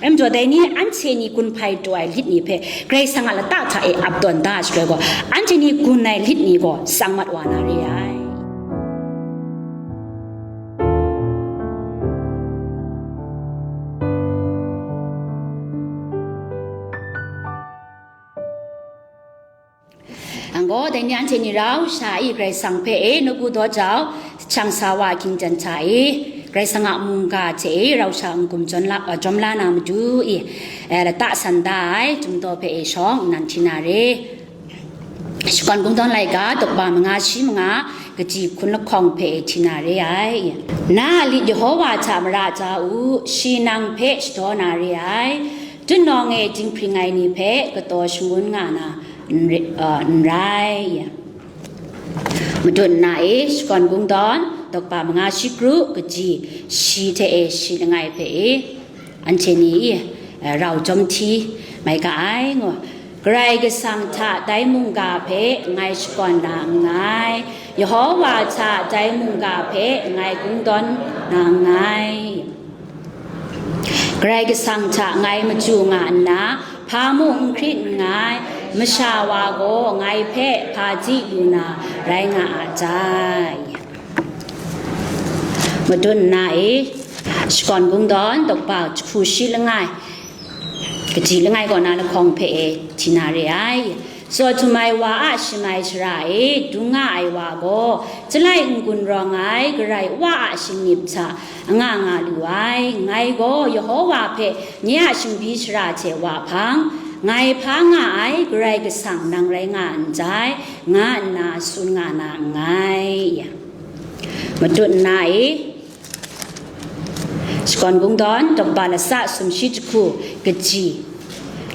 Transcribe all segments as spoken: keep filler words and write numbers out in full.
Rai majaw, dai ni anhte ni gun hpai taw ai lit ni hpe Karai Kasang a lata hta e ap tawn da ai shaloi gaw, anhte ni gun ai lit ni gaw tsang mat wa na re ai. Ang gaw, dai ni anhte ni rau sha e Karai Kasang hpe e nawku daw jau, shang sa wa hkying jan hta e, Karai Kasang a mungga hte e rau sha n-gun jawn la, jawm la na matu e, eh, lata san da ai, Chyum Daw hpe e shawng nnan hti na re. Shakawn Kungdawn laika, tawkpa manga shi manga, kaji hkun lahkawng hpe e hti na re ai. Na a lit Yehova hta mara ja u, shi nang hpe shadaw na re ai. Tutnawng e dinghpring ai ni hpe kataw shangun nga na, n re-, uh, n rai. Madun na e, Shakawn Kungdawn, tawkpa manga shi kru, kaji shi hte e shi langai hpe e, anhte ni, eh, rau jawm hti mai ga ai, ngu. Karai Kasang hta dai mungga hpe ngai shakawn na nngai, Yehova hta dai mungga hpe ngai kungdawn na nngai. Karai Kasang hta ngai machyu nga nna, hpa mung n hkrit nngai, masha wa gaw ngai hpe hpaji lu na rai nga a ta? Madun na e, Shakawn Kungdawn, tawkpa jahku shi langai, kaji langai kaw na lahkawng hpe e hti na re ai. Tsaw htum ai wa a shamai shara e dung nga ai wa gaw, chyalai n-gun rawng ai Karai Wa a shingnip hta anga nga lu ai. Ngai gaw Yehova hpe nye a shingbyi shara hte wa hpang, ngai hpa nga ai Karai Kasang nang rai nga ndai, nga nna tsun nga na nngai. Matut nna e, Shakawn Kungdawn, tawkpa latsa sumshi jahku, kaji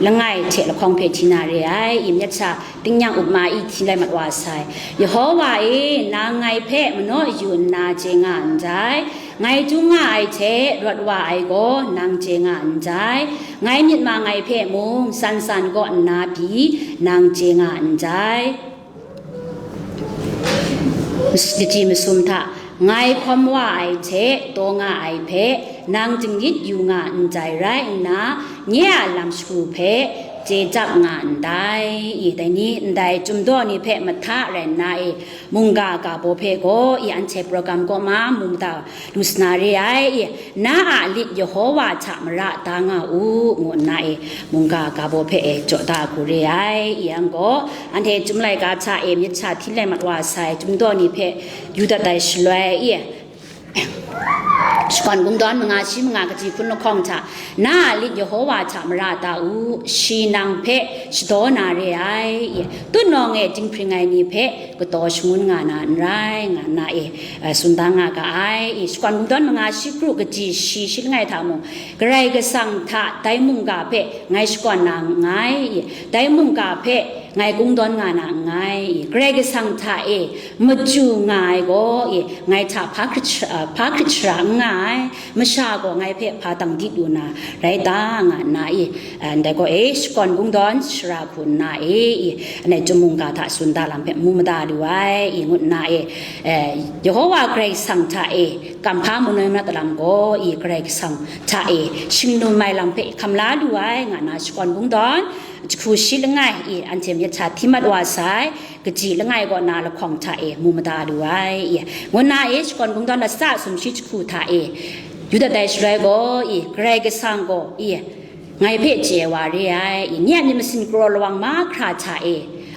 langai hte lahkawng hpe hti na re ai, i myit sha tingnyang up ma i hti lai mat wa sai. Yehova e, nang ngai hpe manaw yu nna chye nga ndai, ngai dung nga ai hte rawt wa ai gaw nang chye nga ndai, ngai myit ma ngai hpe mung san san kaw nna pyi nang chye nga ndai. Kaji masum hta ngai hkawm wa ai hte taw nga ai hpe nang dinglit yu nga ndai rai nna, nye a lam shagu hpe chye jap nga ndai. I dai ni ndai Chyum Daw ni hpe mahta rai nna e, mungga ga baw hpe gaw i anhte program kaw ma mu mada lu sa na re ai. I, na a lit Yehova hta mara da nga u, ngu nna e, mungga ga baw hpe e jaw da hku re ai. I yang gaw, anhte Chyum laika hta e myit sha hti lai mat wa sai, Chyum Daw ni hpe yu dat ai shaloi, i, Shakawn Kungdawn manga shi manga kaji hkun lahkawng hta, na a lit Yehova hta mara da u, shi nang hpe shadaw na re ai. I, tutnawng e dinghpring ai ni hpe kataw shangun nga na n rai, nga nna e, eh, tsun da nga ga ai. I, Shakawn Kungdawn manga shi kru kaji shi shi langai hta mung, Karai Kasang hta dai mungga hpe ngai shakawn na nngai, i, dai mungga hpe ngai kungdawn nga na nngai, i, Karai Kasang hta e machyu nga ai gaw, i, ngai hta hpa hkrit shara, hpa hkrit shara n nga ai, masha gaw ngai hpe hpa dang di lu na rai ta, nga nna, i, ndai gaw e, Shakawn Kungdawn shara hku nna e, i, anhte Chyum mungga hta tsun da lam hpe mu mada lu ai, i, ngut nna e, eh, Yehova Karai Kasang hta e kamhpa manoi manat lam gaw, i, Karai Kasang hta e shingnum ai lam hpe hkam la lu ai, nga nna Shakawn Kungdawn jahku shi langai, i, anhte myit sha hti mat wa sai, kaji langai kaw na lahkawng hta e mu mada lu ai, i, ngut nna e, Shakawn Kungdawn latsa sumshi jahku hta e yu dat ai shaloi gaw, i, Karai Kasang gaw, i, ngai hpe chye wa re ai, i, nye a myit masin kraw lawang mahkra hta e,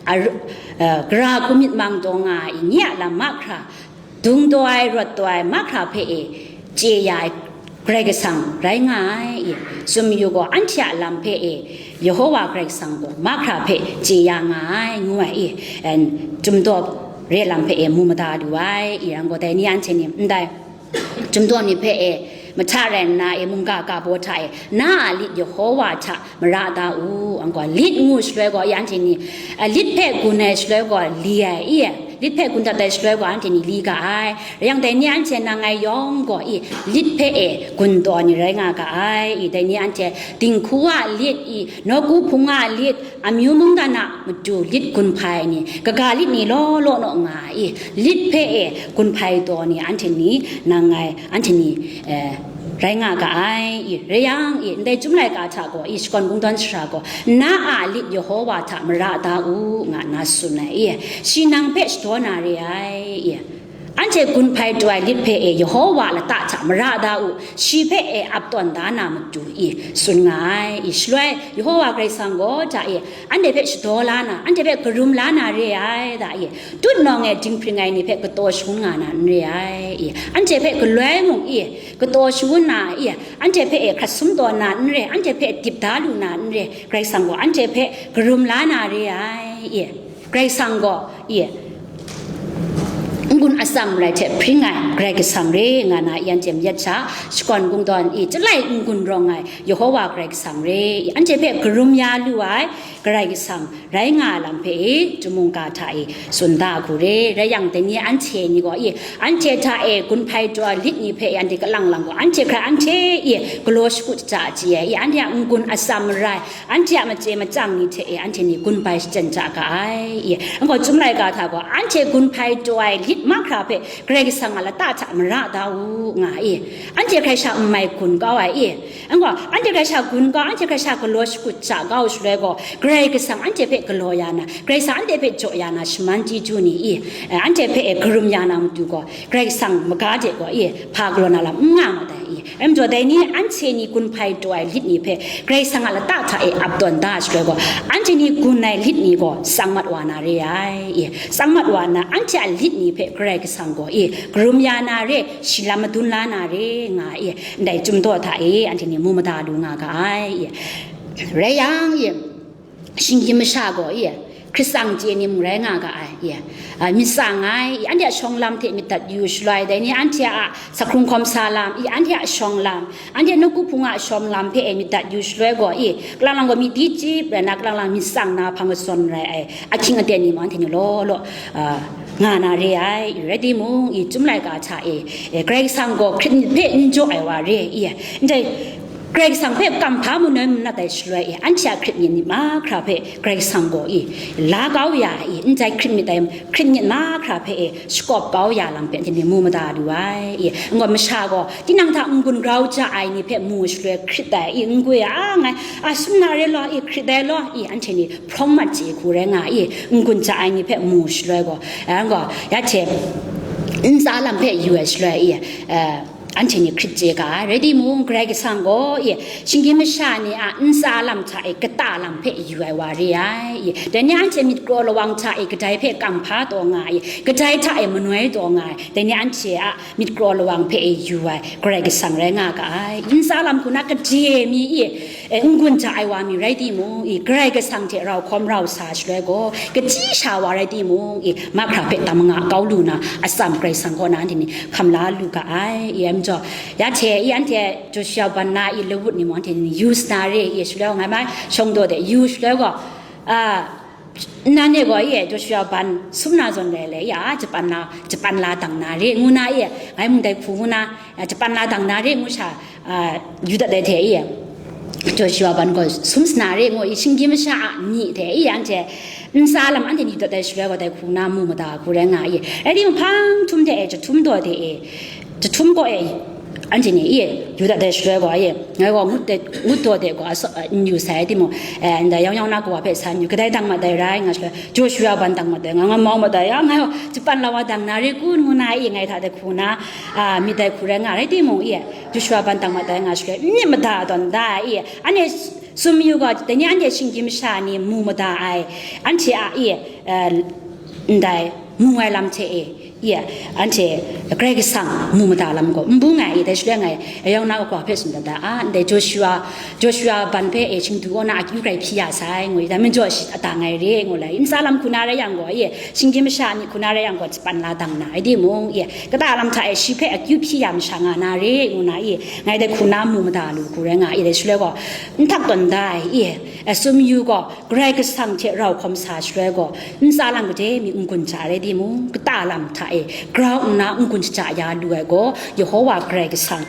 aru-, eh, gara hku myit mang taw nga ai, i, nye a lam mahkra, dung taw ai, rawt taw ai mahkra hpe e chye ya ai Karai Kasang rai nga ai, i, tsun mayu gaw, anhte a lam hpe e Yehova Karai Kasang gaw mahkra hpe chye ya nga ai, ngu ai, i, en, Chyum Daw re lam hpe e mu mada lu ai, i, yang gaw, dai ni anhte ni ndai Chyum Daw ni hpe e mahta rai nna e, mungga ga baw hta e, na a lit Yehova hta mara da u, ang gaw, lit ngu shaloi gaw, i, anhte ni, a, lit hpe gun ai shaloi gaw, li ai, i, lit hpe gun dat ai shaloi gaw, anhte ni li ga ai. Rai yang, dai ni anhte nang ngai yawng gaw, i, lit hpe e gun taw ni rai nga ga ai, i, dai ni anhte dinghku a lit, i, nawku hpung a lit, amyu mungdan a matu lit gun hpai ni, kaga lit ni law law naw nga ai, i, lit hpe e gun hpai taw ni, anhte ni, nang ngai, anhte ni, eh, rai nga ga ai, i, rai yang, i, ndai Chyum laika hta gaw, i, shakawn kungdawn sara gaw, na a lit Yehova hta mara da u, nga nna tsun ai, i, shi nang hpe shadaw na re ai, i, anhte gun hpai taw ai lit hpe e Yehova lata hta mara da u, shi hpe e ap tawn da na matu, i, tsun nga ai, i, shaloi Yehova Karai Kasang gaw hta e, anhte hpe shadaw la na, anhte hpe karum la na re ai, da, i, tutnawng e dinghpring ai ni hpe kataw shangun nga na n re ai, i, anhte hpe galoi mung, i, kataw shangun na, i, anhte hpe e hkrat sum taw na n re, anhte hpe dip da lu na n re, Karai Kasang gaw anhte hpe karum la na re ai, i, Karai Kasang gaw, i, n-gun atsam rai hte hpring ai Karai Kasang re nga na, i, anhte mayat sha, shakawn kungdawn, i, chyalai n-gun rawng ai Yehova Karai Kasang re, i, anhte hpe karum ya lu ai Karai Kasang rai nga ai lam hpe e, Chyum mungga hta e tsun da hku re. Rai yang, dai ni anhte ni gaw, i, anhte hta e gun hpai taw ai lit ni hpe e anhte kalang lang gaw, anhte hkrai anhte, i, galaw shagu shaja chye ai, i, anhte a n-gun atsam marai, anhte a machye machyang ni hte e anhte ni gun bai shachyen ja ga ai, i, anhte gaw Chyum laika hta gaw, anhte gun hpai taw ai lit mahkra hpe Karai Kasang a lata hta mara da u, nga ai, i, anhte hkrai sha n mai gun kau ai, i, anhte gaw, anhte hkrai sha gun kau, anhte hkrai sha galaw shagu shaja kau shaloi gaw, Karai Kasang anhte hpe galaw ya na, Karai Kasang anhte hpe jaw ya na, shaman chyeju ni, i, eh, anhte hpe e karum ya na matu gaw, Karai Kasang maga de gaw, i, hpa galaw na lam n nga mat ai, i. Rai majaw, dai ni anhte ni gun hpai taw ai lit ni hpe Karai Kasang a lata hta e ap tawn da shaloi gaw, anhte ni gun ai lit ni gaw tsang mat wa na re ai, i. Tsang mat wa nna, anhte a lit ni hpe Karai Kasang gaw, i, karum ya na re, shi lam madun la na re, nga ai, i. Ndai Chyum daw hta e anhte ni mu mada lu nga ga ai, i. Rai yang, i, shinggyim masha gaw, i, hkrit tsang chye ni mung rai nga ga ai, i, a, myit tsang ai, i, anhte a shawng lam hte myit dat yu shaloi, dai ni anhte a sa hkrung hkawm sa lam, i, anhte a shawng lam, anhte nawku hpung a shawng lam hpe e myit dat yu shaloi gaw, i, kalang lang gaw myit di chyip rai nna, kalang lang myit tsang na hpang katsawn rai ai ahkying aten ni mung anhte ni law law, a, nga na re ai, i, rai timung, i, Chyum laika hta e, e, Karai Kasang gaw hkrit myit hpe n jaw ai wa re, i, ndai Karai Kasang hpe kamhpa manoi manat ai shaloi e, anhte a hkrit myit ni mahkra hpe Karai Kasang gaw, i, la kau ya ai, i, ndai hkrit myit ai, hkrit myit mahkra hpe e shakawp kau ya lam hpe anhte ni mu mada lu ai, i, anhte gaw masha gaw tinang hta n-gun grau ja ai ni hpe mu shaloi hkrit ai, i, n-gun a, a, ngai, a, sum na re law, i, hkrit ai law, i, anhte ni hprawng mat chye hku rai nga ai, i, n-gun ja ai ni hpe mu shaloi gaw, anhte gaw, ya hte ntsa lam hpe yu ai shaloi, i, eh, anhte ni hkrit chye ga ai, rai timung, Karai Kasang gaw, i, shinggyim masha ni a ntsa lam hta e kata lam hpe yu ai wa re ai, i, dai ni anhte myit kraw lawang hta e kadai hpe kamhpa taw nga ai, kadai hta e manoi taw nga ai, dai ni anhte a myit kraw lawang hpe e yu ai Karai Kasang rai nga ga ai. Ntsa lam hku na gade mi, i, e, n-gun ja ai wa mi rai timung, i, Karai Kasang hte rau hkawm rau sa shaloi gaw, kachyi sha wa rai timung, i, mahkra hpe tam nga kau lu na atsam Karai Kasang kaw na anhte ni hkam la lu ga ai, i, rai majaw, ya hte, i, anhte Joshua ban na, i, lawut ni mung anhte ni yu sa na re, i, shaloi gaw ngai mai shawng daw de yu shaloi gaw, a, nnan e gaw, i, Joshua ban sum na zawn rai le, ya, japan na, japan la dang na re, ngu na, i, ngai mung dai hku ngu na, a, japan la dang na re, ngu sha, a, yu dat ai hte, i, Joshua ban gaw sum sa na re, ngu, i, shinggyim masha a myi hte, i, anhte ntsa lam anhte ni yu dat ai shaloi gaw, dai hku na mu mada hku rai nga, i, rai timung, hpang htum hte e, jahtum daw de e, jahtum kaw e, anhte ni, i, yu dat ai shaloi gaw, i, ngai gaw ngut de, ngut daw de gaw, aso-, a, n yu sai timung, e, ndai yawng yawng na kawa hpe sa n yu, kadai dang mat ai rai nga shaloi, Joshua ban dang mat ai nga, nga mau mat ai, ya, ngai gaw japan la wa dang na re kun, ngu na, i, ngai hta dai hku na, a, myit dai hku rai nga, rai timung, i, Joshua ban dang mat ai nga shaloi, n myit mada tawn da, i, anhte sum yu gaw, dai ni anhte shinggyim masha ni mu mada ai, anhte a, i, e, ndai mu ai lam hte e, i, anhte Karai Kasang mu mada lam gaw n bung ai, i, dai shaloi ngai yawng na kawa hpe tsun dat da, a, ndai Joshua, Joshua ban hpe e shingdu kaw na akyu grai hpyi ya sai, ngu, i, dai majaw shi a dang ai re, ngu, lai, ntsa lam hku na rai yang gaw, i, shinggyim masha ni hku na rai yang gaw, japan la dang na, rai timung, i, kata lam hta e shi hpe akyu hpyi ya masha nga na re, ngu na, i, ngai dai hku na mu mada lu hku rai nga, i, dai shaloi gaw, n htak tawn da ai, i, e, sum yu gaw, Karai Kasang hte rau hkawm sa shaloi gaw, ntsa lam gade mi n-gun ja rai timung, kata lam hta e grau nna n-gun shaja ya lu ai gaw, Yehova Karai Kasang,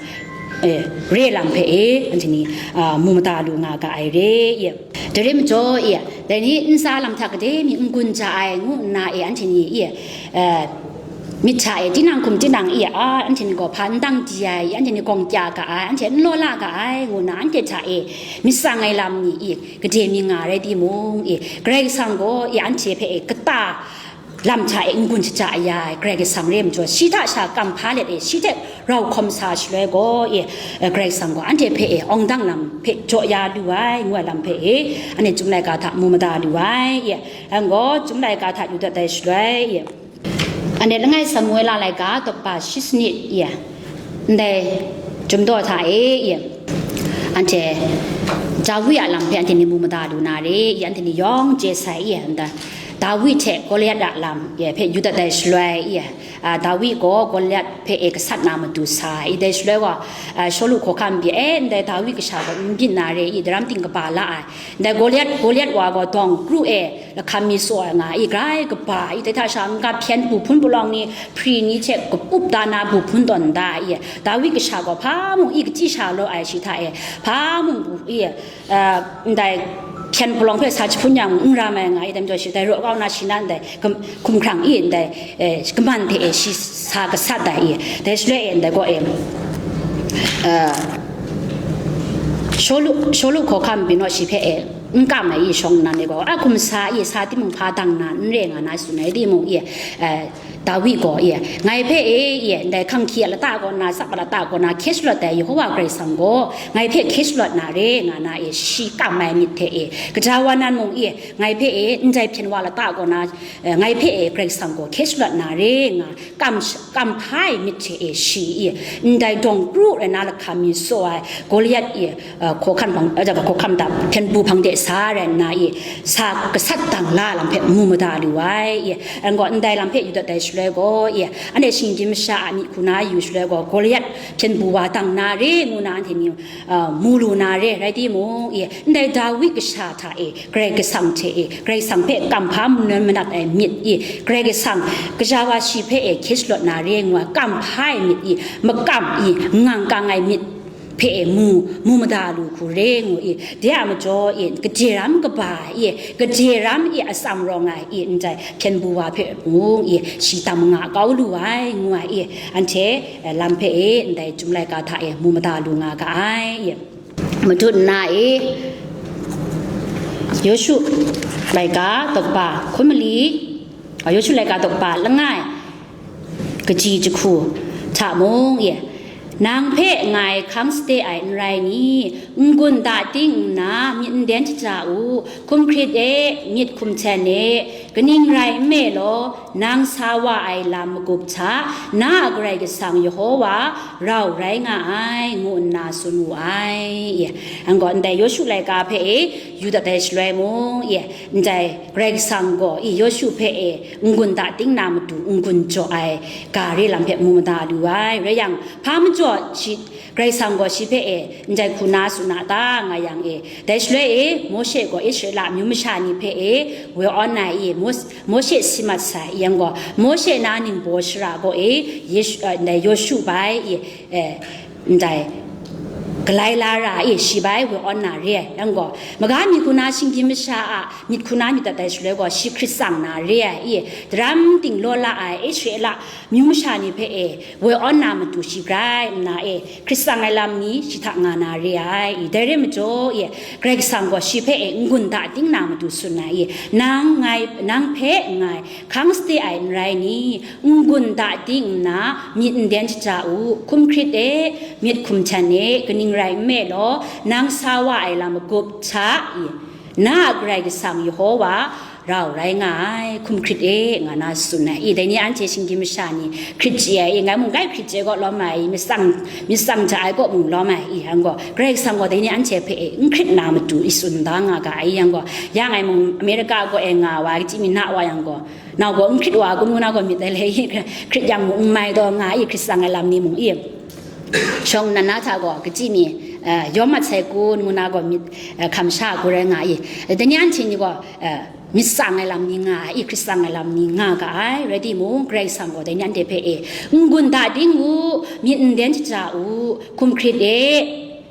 e, re lam hpe e, anhte ni, a, mu mada lu nga ga ai re, i. Dai rai majaw, i, dai ni ntsa lam hta gade mi n-gun ja ai ngu nna, e, anhte ni, i, e, Myit hta e, tinang hkum tinang i a, anhte ni gaw hpa n dang di ai, anhte ni gawng kya ga ai, anhte n law la ga ai, ngu nna anhte hta e myit tsang ai lam ni i, gade mi nga rai timung i, Karai Kasang gaw i anhte hpe e kata lam hta e n-gun shaja ya ai, Karai Kasang re ai majaw, shi hta sha kam hpa let e, shi hte rau hkawm sa shaloi gaw i, Karai Kasang gaw anhte hpe e awng dang lam hpe jaw ya lu ai, ngu ai lam hpe e, anhte Chyum laika hta mu mada lu ai, i, yang gaw Chyum laika hta yu dat ai shaloi i, Anhte langai Samuela laika tawkpa shi sanit i, ndai Chyum daw hta e i, anhte Dawi a lam hpe anhte ni mu mada lu na re i, anhte ni yawng chye sai i, nda Dawi hte Goliat a lam i hpe yu dat ai shaloi i, a, Dawi gaw Goliat hpe e gasat na matu sa i, dai shaloi gaw, a, Shawlu hkawhkam pyi, e, ndai Dawi kasha gaw n byin na re i, daram ting kaba la ai, ndai Goliat, Goliat wa gaw dawng kru e, lahkam mi tsaw ai nga i, grai kaba i, dai hta sha n-ga hpyen bu hpun palawng ni, hpri ni hte kapup da na bu hpun tawn da i, Dawi kasha gaw hpa mung i, kachyi sha law ai shi hta e, hpa mung bu i, a, ndai hpyen palawng hpe sa jahpun yang n ram ai nga i, dai majaw shi dai raw kau na shi na ndai gam-, hkumhkrang i, ndai, e, kaman hpe e shi sa gasat ai i, dai shaloi e ndai gaw e, a, Shawlu, Shawlu hkawhkam pyi naw shi hpe e, n kam ai i shawng nnan e gaw, a hkum sa i, sa timung hpa dang na n re nga na tsun ai timung i, eh, Dawi gaw i, ngai hpe e i, ndai hkang hkyi a lata kaw na, tsap a lata kaw na, hkye shalawt ai Yehova Karai Kasang gaw, ngai hpe hkye shalawt na re nga na e, shi kam ai myit hte e, kaja wa nan mung i, ngai hpe e, ndai hpyen wa lata kaw na, eh, ngai hpe e, Karai Kasang gaw hkye shalawt na re nga, kam, kam hpa ai myit hte e shi i, ndai dawng kru rai na lahkam mi tsaw ai Goliat i, uh, hkawhkam hpang, uh, hkawhkam hta hpyen bu hpang de sa rai nna i, sa gasat dang la lam hpe mu mada lu ai i, anhte gaw ndai lam hpe yu dat ai shaloi gaw i, anhte shinggyim masha a myit hku na yu shaloi gaw, Goliat hpyen bu wa dang na re ngu na anhte ni, uh, mu lu na re, rai timung i, ndai Dawi kasha hta e, Karai Kasang hte e, Karai Kasang hpe kam hpa manan manat ai myit i, Karai Kasang kaja wa shi hpe e hkye shalawt na re ngu ai kam hpa ai myit i, makam i, ngang kang ai myit hpe e mu, mu mada lu hku re ngu i, de a majaw i, gade ram kaba i, gade ram i atsam rawng ai i, ndai hpyen bu wa hpe mung i, shi tam nga kau lu ai, ngu ai i, anhte, eh, lam hpe e, ndai Chyum laika hta e mu mada lu nga ga ai i. Matut nna e, Yawshu laika tawkpa hkun mali, a, Yawshu laika tawkpa langai, kaji jahku hta mung e, nang hpe ngai hkang sade ai n rai ni? N-gun da ting nna myit n den shaja u, hkum hkrit e, myit hkum hten e, kaning rai nme law, nang sa wa ai lam magup hta, na a Karai Kasang Yehova rau rai nga ai, ngu nna tsun wu ai. Anhte gaw ndai Yawshu laika hpe e yu dat ai shaloi mung, ndai Karai Kasang gaw i Yawshu hpe e n-gun da ting na matu n-gun jaw ai ga re lam hpe mu mada lu ai. Rai yang, hpa majaw shi, Karai Kasang gaw shi hpe e ndai hku na tsun a ta nga yang e, dai shaloi e Mawshe gaw Israela amyu masha ni hpe e woi awn ai i, Mos-, Mawshe si mat sai, yang gaw Mawshe na ningbaw shara gaw e Yeshu, eh, ndai Yawshu bai i, eh, ndai galai la ra i, shi bai woi awn na re ai, yang gaw maga mi hku na shinggyim masha a myit hku na myit dat ai shaloi gaw, shi hkrit tsang na re ai i, daram ting law la ai Israela myu masha ni hpe e woi awn na matu shi grai nna e, hkrit tsang ai lam ni shi hta nga na re ai i, dai re majaw e, Karai Kasang gaw shi hpe e n-gun da ting na matu tsun na i, nang ngai, nang hpe ngai hkang sade ai n rai ni? N-gun da ting nna myit n den shaja u, hkum hkrit e, myit hkum hten e, kaning rai nme law, nang sa wa ai lam magup hta i, na a Karai Kasang Yehova rau rai nga ai, hkum hkrit e, nga na tsun ai i, dai ni anhte shinggyim masha ni hkrit chye ai i, ngai mung grai hkrit chye gaw lawm ai i, myit tsang, myit tsang hta ai kaw mung lawm ai i, yang gaw Karai Kasang gaw dai ni anhte hpe e n hkrit na matu i tsun da nga ga ai, yang gaw ya ngai mung America gaw e nga wa, kachyi mi na wa yang gaw, nau gaw n hkrit wa, kun ngu na gaw myit ai le i, hkrit yang mung n mai taw nga i, hkrit tsang ai lam ni mung i, shawng nnan na hta gaw kachyi mi, eh, yawm mat sai kun ngu na gaw myit, eh, hkam sha hku rai nga i, dai ni anhte ni gaw, eh, myit tsang ai lam ni nga ai i, hkrit tsang ai lam ni nga ga ai, rai timung, Karai Kasang gaw dai ni anhte hpe e, n-gun da ting u, myit n den shaja u, hkum hkrit e,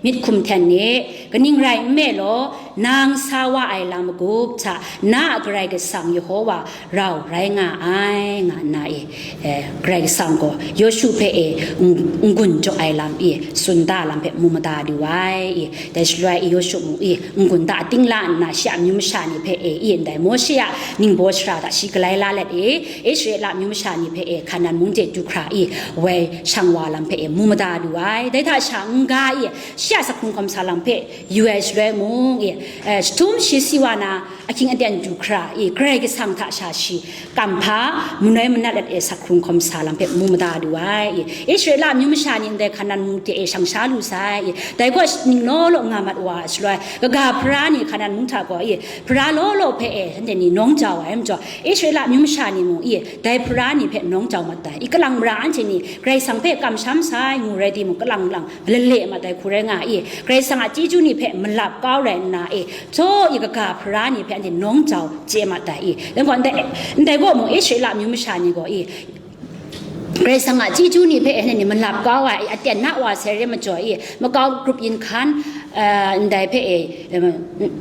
myit hkum hten e, kaning rai nme law, Nang sa wa ai lam magup hta na a Karai Kasang Yehova rau rai nga ai, nga nna e, eh, Karai Kasang gaw Yawshu hpe e n-, n-gun jaw ai lam e, tsun da lam hpe mu mada lu ai e, dai shaloi e Yawshu mung e n-gun da ting la nna, shi a amyu masha ni hpe e, e ndai Mawshe a ningbaw shara hta shi galai la let e, Israela amyu masha ni hpe e Hkanan mung de du hkra e, woi shang wa lam hpe e mu mada lu ai. Dai hta sha n-ga e, shi a sakhung hkawm sa lam hpe yu ai shaloi mung e, eh, jahtum shi si wa na, ahkying aten du hkra e, Karai Kasang hta sha shi kamhpa manoi manat let e, sakhung hkawm sa lam hpe mu mada lu ai e. Israela amyu masha ni ndai Hkanan mung de e shang sha lu sai e. Dai gaw ning law law nga mat wa ai shaloi, kaga hpara ni Hkanan mung hta gaw e, hpara law law hpe e, shanhte ni nawng jau ai majaw, Israela amyu masha ni mung e, dai hpara ni hpe nawng jau mat ai. I kalang mara anhte ni Karai Kasang hpe kamsham sai ngu rai timung, kalang lang malale mat ai hku rai nga i, Karai Kasang a chyeju ni hpe malap kau rai nna e, htaw i kaga hpara ni hpe anhte nawng jau chye mat ai i, dai gaw ndai, ndai gaw mung Israela amyu masha ni gaw i, Karai Kasang a chyeju ni hpe anhte ni malap kau ai, aten na wa sai re majaw i, makau grup yin hkan, eh, ndai hpe e, em,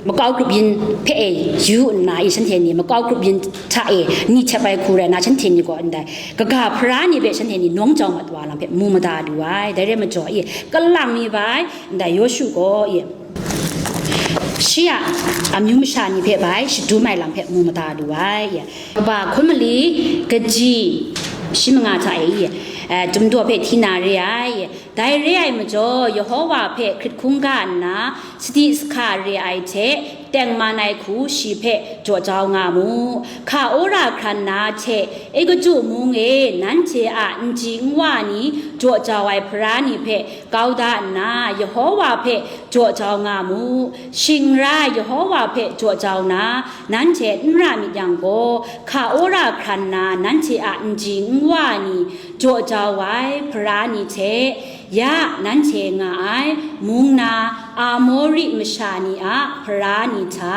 makau grup yin hpe e yu nna i, shanhte ni makau grup yin hta e ni htep ai hku rai nna, shanhte ni gaw ndai kaga hpara ni hpe shanhte ni nawng jau mat wa lam hpe mu mada lu ai. Dai rai majaw i, kalang mi bai, ndai Yawshu gaw i, shi a amyu masha ni hpe bai shadum ai lam hpe mu mada lu ai. Kaba hkun mali kaji shi manga hta e i, eh, Chyum daw hpe hti na re ai. Dai re ai majaw, Yehova hpe hkrit hkungga nna, sadi sahka re ai hte, tengman ai hku shi hpe jaw jau nga mu. Hka wora hkran na hte, Egutu mung e nanhte a nji nwa ni jaw jau ai hpara ni hpe kau da nna, Yehova hpe jaw jau nga mu. Shing n rai, Yehova hpe jaw jau na, nanhte n ra myit yang gaw, hka wora hkran na nanhte a nji nwa ni jaw jau ai hpara ni hte, ya nanhte nga ai mung na Amori masha ni a hpara ni hta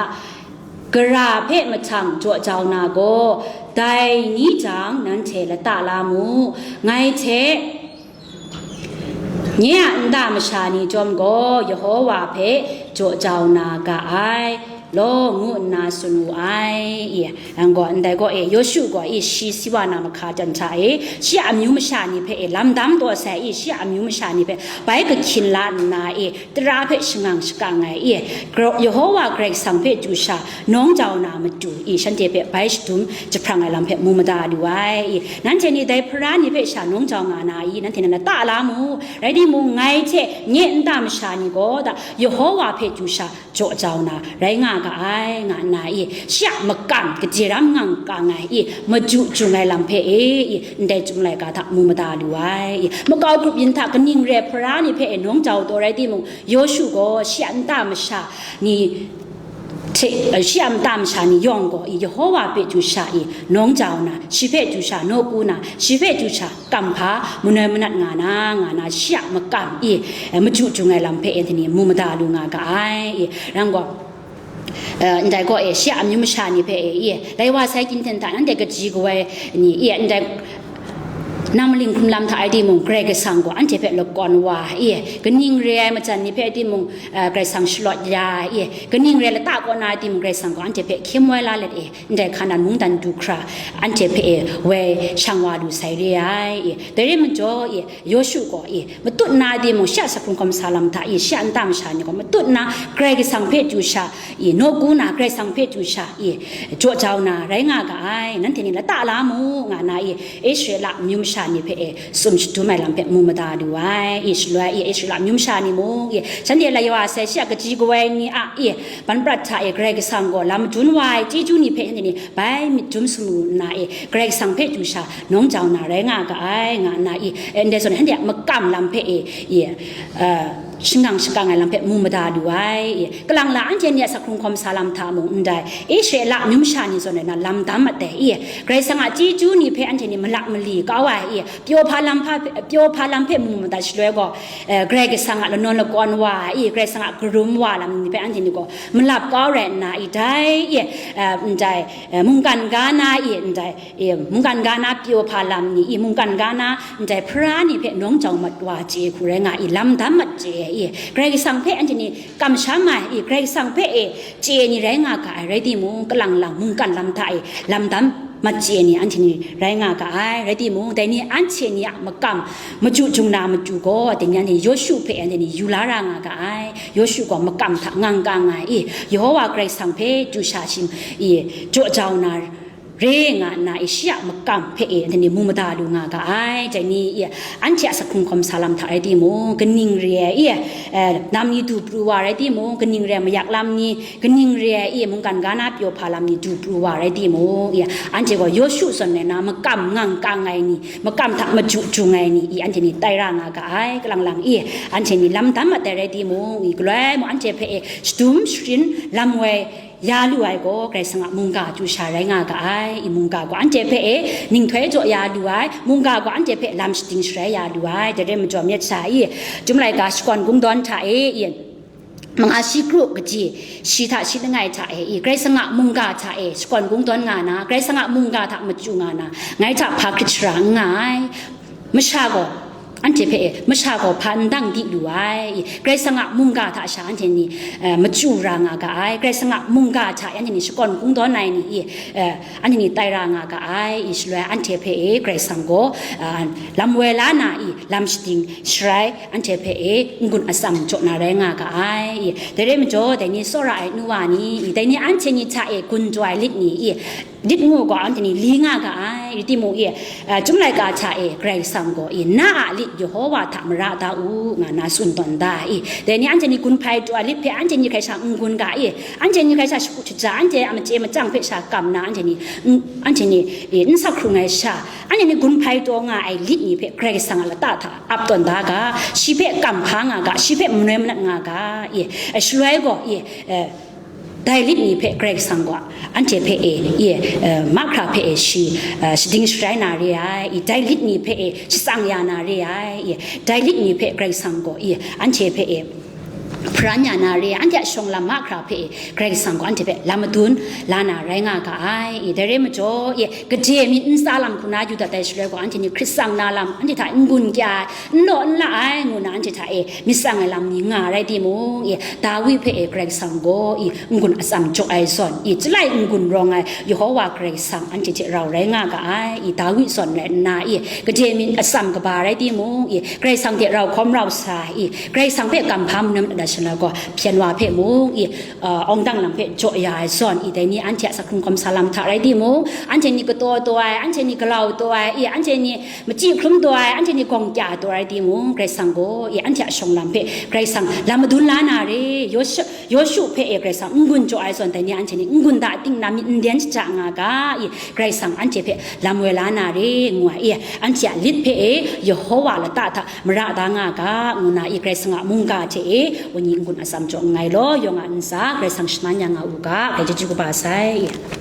gara hpe mahtang jaw jau na gaw, dai ni jang nanhte lata la mu, ngai hte nye a nta masha ni chyawm gaw Yehova hpe jaw jau na ga ai law, ngu nna tsun wu ai. I, yang gaw, ndai gaw e, Yawshu gaw e, shi si wa na mahka jan hta e, shi a amyu masha ni hpe e, lam dam taw sai e, shi a amyu masha ni hpe bai kahkyin la nna e, tara hpe shangang shakang ai e, Gro-, Yehova Karai Kasang hpe du sha nawng jau na matu e, shanhte hpe bai shadum jahprang ai lam hpe mu mada lu ai e, nanhte ni dai hpara ni hpe sha nawng jau nga na i, nanhte nan lata la mu, rai timung, ngai hte nye nta masha ni gaw da Yehova hpe du sha jaw jau na rai nga ga ai, nga nna i, shi a makam kaje ram ngang kang ai i, maju jung ai lam hpe e i, ndai Chyum laika hta mu mada lu ai i, makau grup yin hta kaning re hpara ni hpe e nawng jau taw rai timung, Yawshu gaw shi a nta masha ni hte, shi a nta masha ni yawng gaw i, Yehova hpe du sha i, nawng jau na, shi hpe du sha nawku na, shi hpe du sha kamhpa manoi manat nga na, nga na, shi a makam i, eh, maju jung ai lam hpe anhte ni mu mada lu nga ga ai i, rai gaw, eh, ndai gaw e, shi a amyu masha ni hpe e, i, dai wa sai ginhten hta nanhte kaji kawai ni, i, ndai nang maling hkum lam hta ai timung, Karai Kasang gaw anhte hpe lakawn wa, i, kaning re ai majan ni hpe timung, eh, Karai Kasang shalawt ya, i, kaning re lata kaw na ai timung, Karai Kasang gaw anhte hpe hkyem wai la let e, ndai Hkanan mungdan du hkra anhte hpe e woi shang wa lu sai re ai i, dai re majaw i, Yawshu gaw i, matut na timung, shi a saphung hkawm sa lam hta i, shi a nta masha ni gaw matut na, Karai Kasang hpe du sha i, nawku na, Karai Kasang hpe du sha i, jaw jau na rai nga ga ai, nanhte ni lata la mu, nga na i, Israela amyu masha ni hpe e tsun shadum ai lam hpe mu mada lu ai i, shaloi i, Israela amyu masha ni mung i, shanhte lai wa sai shi a kaji kawai ni a i, ban prat hta e Karai Kasang gaw lam madun wa ai chyeju ni hpe shanhte ni bai myit dum sum lu nna e, Karai Kasang hpe du sha nawng jau na rai nga ga ai, nga nna i, e, ndai zawn shanhte a makam lam hpe e, i, eh, shangang shakang ai lam hpe mu mada lu ai, i, kalang la anhte ni a sakhung hkawm sa lam hta mung ndai, Israela amyu masha ni zawn e na lam dam mat ai, i, Karai Kasang a chyeju ni hpe anhte ni malak mali kau ai, i, pyaw hpa lam hpa, pyaw hpa lam hpe mu mada shaloi gaw, eh, Karai Kasang a lanawn lakawn wa, i, Karai Kasang a karum wa lam ni hpe anhte ni gaw malap kau rai nna, i, dai, i, eh, ndai, eh, mungkan ga na, i, ndai, i, mungkan ga na pyaw hpa lam ni, i, mungkan ga na ndai hpara ni hpe nawng jau mat wa chye hku rai nga i, lam dam mat chye, I, Karai Kasang hpe anhte ni kamsham ai, i, Karai Kasang hpe e chye ni rai nga ga ai, rai timung, kalang lang mungkan lam hta e lam dam mat chye ni anhte ni rai nga ga ai, rai timung, dai ni anhte ni a makam machyu jung na matu gaw, dai ni anhte Yawshu hpe anhte ni yu la ra nga ga ai. Yawshu gaw makam hta ngang kang ai, i, Yehowa Karai Kasang hpe chyu sha shim, i, jaw jau na re nga nna, i, shi a makam hpe e, anhte ni mu mada lu nga ga ai. Dai ni, i, anhte a sak hkrung hkawm sa lam hta rai timung, kaning re ai, i, eh, nam ni du pru wa rai timung, kaning re ai mayak lam ni, kaning re ai, i, mungkan ga na pyaw hpa lam ni du pru wa rai timung, i, anhte gaw Yawshu zawn rai nna makam ngang kang ai ni, makam hta machyu jung ai ni, i, anhte ni tai ra nga ga ai. Kalang lang, i, anhte ni lam dam mat ai rai timung, i, galoi mung anhte hpe e shadum sharin lam woi ya lu ai gaw, Karai Kasang a mungga chyu sha rai nga ga ai. I, mungga gaw anhte hpe e ninghtoi jaw ya lu ai, mungga gaw anhte hpe lam shading sharai ya lu ai. Dai rai majaw, myit sha, i, Chyum laika shakawn kungdawn hta e, i, manga shi kru kaji, shi hta shi langai hta e, i, Karai Kasang a mungga hta e shakawn kungdawn nga na, Karai Kasang a mungga hta machyu nga na, ngai hta hpa hkrit shara n nga ai. Masha gaw, anhte hpe e, masha gaw hpa n dang di lu ai, i, Karai Kasang a mungga hta sha anhte ni, eh, machyu ra nga ga ai, Karai Kasang a mungga hta e anhte ni shakawn kungdawn ai ni, i, eh, anhte ni tai ra nga ga ai, i, shaloi anhte hpe e Karai Kasang gaw, eh, lam woi la na, i, lam shading sharai, anhte hpe e n-gun atsam jaw na rai nga ga ai, i, dai rai majaw, dai ni tsawra ai nu wa ni, i, dai ni anhte ni hta e gun jaw ai lit ni, i, lit ngu gaw anhte ni li nga ga ai, rai timung, i, eh, Chyum laika hta e Karai Kasang gaw, i, na a lit Yehowa hta mara da u, nga na tsun tawn da, i, dai ni anhte ni gun hpai taw ai lit hpe anhte ni hkrai sha n-gun ga, i, anhte ni hkrai sha shakut shaja, anhte a machye machyang hpe sha kam na, anhte ni, n-, anhte ni, i, n sak hkrung ai sha, anhte ni gun hpai taw nga ai lit ni hpe Karai Kasang a lata hta ap tawn da ga, shi hpe kam hpa nga ga, shi hpe manoi manat nga ga, i, eh, shaloi gaw, i, eh, dai lit ni hpe Karai Kasang gaw anhte hpe e, i, eh, mahkra hpe e shi, eh, shading sharai na re ai, i, dai lit ni hpe e shatsang ya na re ai, i, dai lit ni hpe Karai Kasang gaw, i, anhte hpe e hparan ya na re ai, anhte a shawng lam mahkra hpe e Karai Kasang gaw anhte hpe lam madun la na rai nga ga ai, i, dai rai majaw, i, gade myit ntsa lam hku na yu dat ai shaloi gaw, anhte ni hkrit tsang na lam, anhte hta n-gun kya ai, n law n la ai, ngu na anhte hta e myit tsang ai lam ni nga rai timung, i, Dawi hpe e Karai Kasang gaw, i, n-gun atsam jaw ai zawn, i, chyalai n-gun rawng ai Yehowa Karai Kasang anhte hte rau rai nga ga ai, i, Dawi zawn rai nna, i, gade myit atsam kaba rai timung, i, Karai Kasang hte rau hkawm rau sa, i, Karai Kasang hpe kam hpa manam dat ai shaloi gaw, hpyen wa hpe mung, i, uh, awng dang lam hpe jaw ya ai zawn, i, dai ni anhte a sak hkrung hkawm sa lam hta rai timung, anhte ni kataw taw ai, anhte ni galau taw ai, i, anhte ni machyi hkrum taw ai, anhte ni gawng kya taw ai timung, Karai Kasang gaw, i, anhte a shawng lam hpe Karai Kasang lam madun la na re, Yawshu, Yawshu hpe e Karai Kasang n-gun jaw ai zawn, dai ni anhte ni n-gun da ting na myit n den shaja nga ga, i, Karai Kasang anhte hpe lam woi la na re, ngu ai, i, anhte a lit hpe e Yehowa lata hta mara da nga ga, ngu na, i, Karai Kasang a mungga hte e, wenyi n-gun atsam jaw nngai law, yawng a ntsa Karai Kasang shaman ya nga u ga, Karai chyeju kaba sai, i.